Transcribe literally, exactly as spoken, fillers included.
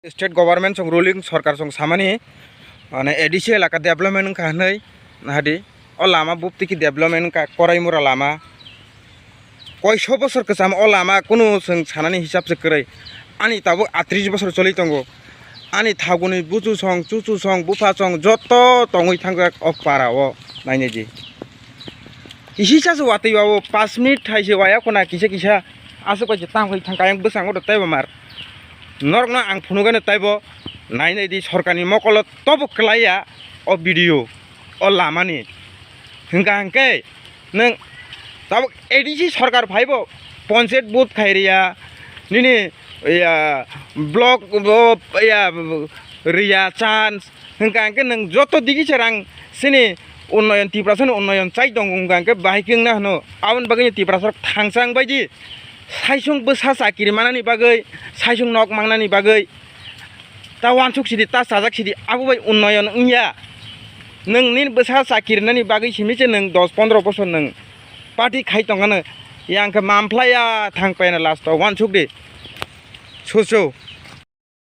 State government song, ruling sorkar song samani, mane A D C elaka development wngkha hinwi nahadi. O lama buptiki development wngkha, Koraimura lama. Koiso bosor kwcham o lama kunu chwng sanani hisab se kwrwi. Ani tabuk atris bosor choli tongo. Ani thaguni buchu song, chuchu song, bupha song joto tongwi thangjak o para o, nainai di. Kisi sa se watwi babu, pas minute thai se waya khuna kisa kisa aswk bai se tang phai thang kayang bwskango do taibo mar. Norokno ang phunukgano taibo nainai di, sorkarni mokolo tobo kwlaiya o video o lamani. Hwnkha hwnkhe nwng tabuk A D C sorkar phaibo ponchayat vote khai riya, nini ya block bo ya riya chance. Hwnkha hwnkhe nwng joto digi se rang sini unnoyon, Tiprasani unnoyon chai tongo, hwnkha hwnkhe bahai khe wngna hwno. Aboni bagwino Tiprasarok thangsa wngbai di, saisung bwsa chakiri manani bagwi, saisung nok mangnani bagwi. Ta wansuk sidi, ta chajak sidi, abo bai unnoyon wngya. Nwng nini bwsa chakiri nani bagwi simi se nwng dos pondro bosor nwng party khai tongano, yang khe manphlaiya thang paina last o wansuk di. Susu.